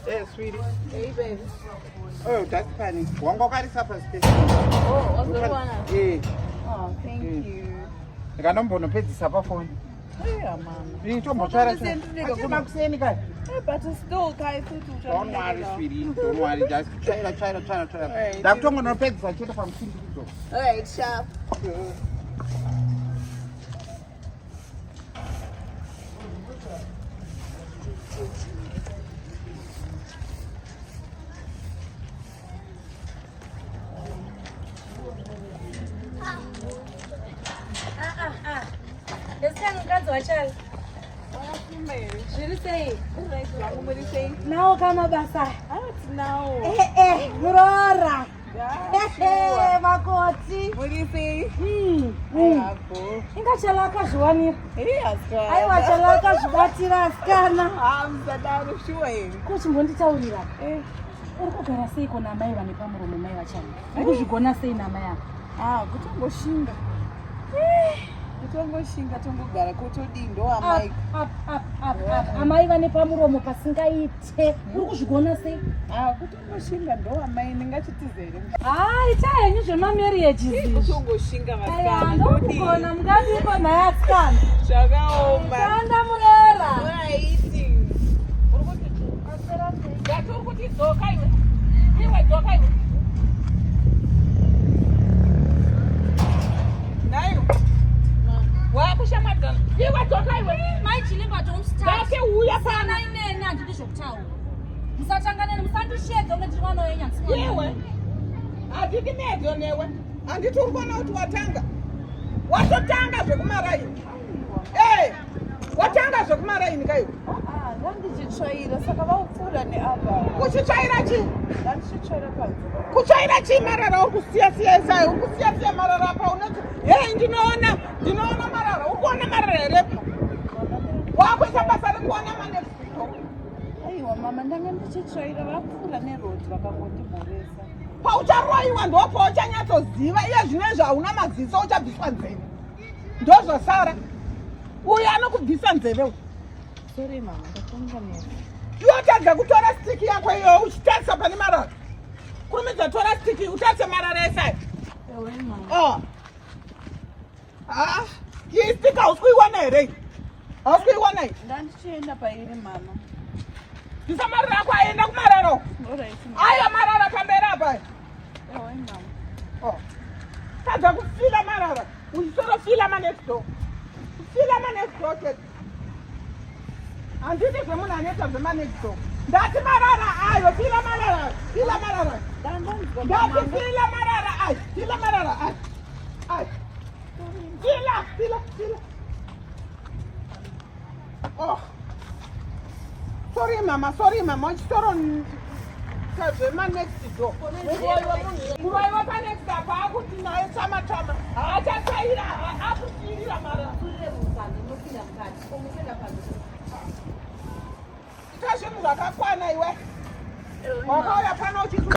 Hey, sweetie. Hey, baby. Oh, that's funny. Wanga wakarisa pasi pese. Oh, wazoriwana? Eh, Oh, thank you. ndikanombonopedzisa pafoni. Hey, mama. Ii, tombotsvaira. Ndinenge Achiri makuseni kai. Hey, but still, kai futi Don't worry, sweetie. Don't worry. Just tsvaira, tsvaira, tsvaira, tsvaira. Alright. Ndakutongonopedzisa chete pamusindikidzo. All right, sharp. Esikani mukadzi wachari zviri sei nawo kamabasa Tinawo. ee muroora makoti Muri sei? Mm, mm. Apo. Inga chala akazviwanira. Hey, asikana. Aiwa chala akazvibatira asikana. Ah, musadaro shuwa here. Kuchimbonditaurira Eh. uri kugara seiko namai vane pamuromo mai vachari uri kuzvigona sei namai ava? Ah, kutongoshinga. Kutongoshinga tongogara kotodii ndo amai. Up, up, up, up. Amai vane pamuromo pasingaite, uri kuzvigona sei? Ah, kutongoshinga ndo amai ndingachitiza here. Hai, ita henyu zvemamarriages izvi. Kutongoshinga Aya, vasikana. ndodii? ndokugona mungadiko nhai asikana. Zvakaoma. Shanda murera. Alright. Ndati uri kuti dzoka iwe. Iwe dzoka iwe. Naiwe. Wakushamwadzana. Iwe dzoka iwe. Mai Chilimba, don't start. Ndati uya pano. Sana inene handidi zvokutaura. Musatanga neni, musandishedza kunge ndiri mwana wenyu, handisi mwana Iwe. wenyu. Handidi medzo newe. Handiti uri kuona kuti watanga. Watotanga zvekumaraini. Eh. Watanga zvekumaraini kaiwe. Ah, ndandichitsvaira saka vaupfuura neapa. Uchitsvaira chii? Ndandichitsvaira panze. Kutsvaira chii marara uri kusiya siya isai uri kusiya siya marara apa unoti hei ndinoona ndinoona marara uri kuona marara here pa wakuita basa rekuona manext door. Aiwa mama, ndanga ndichitsvaira vapfuura neroad vakangondimhoresa. Paucharoyiwa ndopauchanyatsoziva iye zvino izvi hauna maziso uchabviswa nzeve ndozvasara uyu anokubvisa nzeve uyu. Sorry mama, ndakanganisa. Iwe utadza kutora stiki yako iyo uchitarisa pane marara kurumidza tora stiki utarise marara ese ayo. Ewe mama. Oh. Ah, iyi stick hausi kuiwana here iyi? Hausi kuiwana iyi? Ndandichienda pairi mama. Bvisa marara ako aenda kumarara uko. Alright mama. Ayo marara pamberi apa ayo. Ewe mama. Oh. Tadza kufila marara. Uchitorofila manext door. Kufila manext door chete. Handiti zvemunhu anoita zvemanext door. Ndati marara ayo, fila marara ayo, fila marara ayo. Ndandanzwa Ndati mama. fila marara ayo, fila marara ayo. Ayo. Fila, fila, fila. Oh. Sorry mama, sorry mama, uchitoro zvema next door. Muroyi wepa next apa akuti naye chama chama. Haachatsvaira, akutirira marara. Ita zvinhu zvakakwana iwe. Wakauya pano uchiti